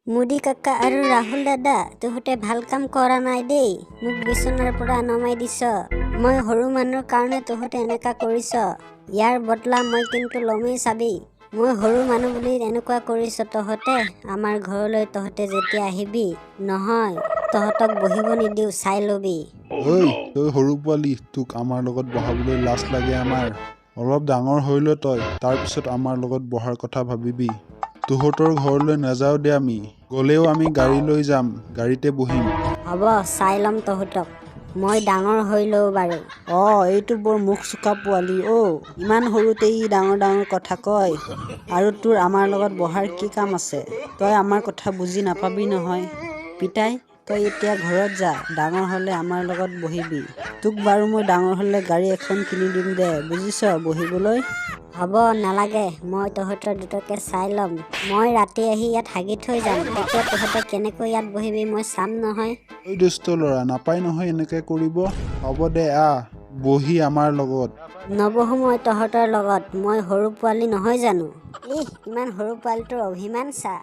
মোদী কাকা আৰু ৰাহুল দাদা, তহঁতে ভাল কাম কৰা নাই দেই। মোক বিচনাৰ পৰা নমাই দিছ। মই সৰু মানুহৰ কাৰণে তহঁতে এনেকা কৰিছ। ইয়াৰ বদলা মই কিন্তু ল'মেই, চাবি। মই সৰু মানুহ বুলি এনেকুৱা কৰিছ তহঁতে। আমাৰ ঘৰলৈ তহঁতে যেতিয়া আহিবি নহয়, তহঁতক বহিব নিদিওঁ, চাই লবি। ঐ, তই সৰু পোৱালি, তোক আমাৰ লগত বহাবলৈ লাজ লাগে আমাৰ। অলপ ডাঙৰ হৈ ল তই, তাৰপিছত আমাৰ লগত বহাৰ কথা ভাবিবি। তহঁতৰ ঘৰলৈ নাযাওঁ দে আমি। গ'লেও আমি গাড়ী লৈ যাম, গাড়ীতে বহিম। হ'ব, চাই ল'ম তহঁতক। মই ডাঙৰ হৈ লওঁ বাৰু। অঁ, এইটো বৰ মুখ চোকা পোৱালি অ'। ইমান সৰুতে ই ডাঙৰ ডাঙৰ কথা কয়। আৰু তোৰ আমাৰ লগত বহাৰ কি কাম আছে? তই আমাৰ কথা বুজি নাপাবি নহয়। পিতাই, তই এতিয়া ঘৰত যা, ডাঙৰ হ'লে আমাৰ লগত বহিবি। তোক বাৰু মই ডাঙৰ হ'লে গাড়ী এখন কিনি দিম দে, বুজিছ, বহিবলৈ। হ'ব, নালাগে। মই তহঁতৰ দুটাকে চাই ল'ম। মই ৰাতি আহি ইয়াত হাগি থৈ যাম। তেতিয়া তহঁতে কেনেকৈ ইয়াত বহিবি মই চাম নহয়। ঐ দুষ্ট ল'ৰা, নাপায় নহয় এনেকে কৰিব। হ'ব দে, আহ বহি আমাৰ লগত। নবহো মই তহঁতৰ লগত। মই সৰু পোৱালি নহয় জানো? ইহ, ইমান সৰু পোৱালিটোৰ অভিমান চা।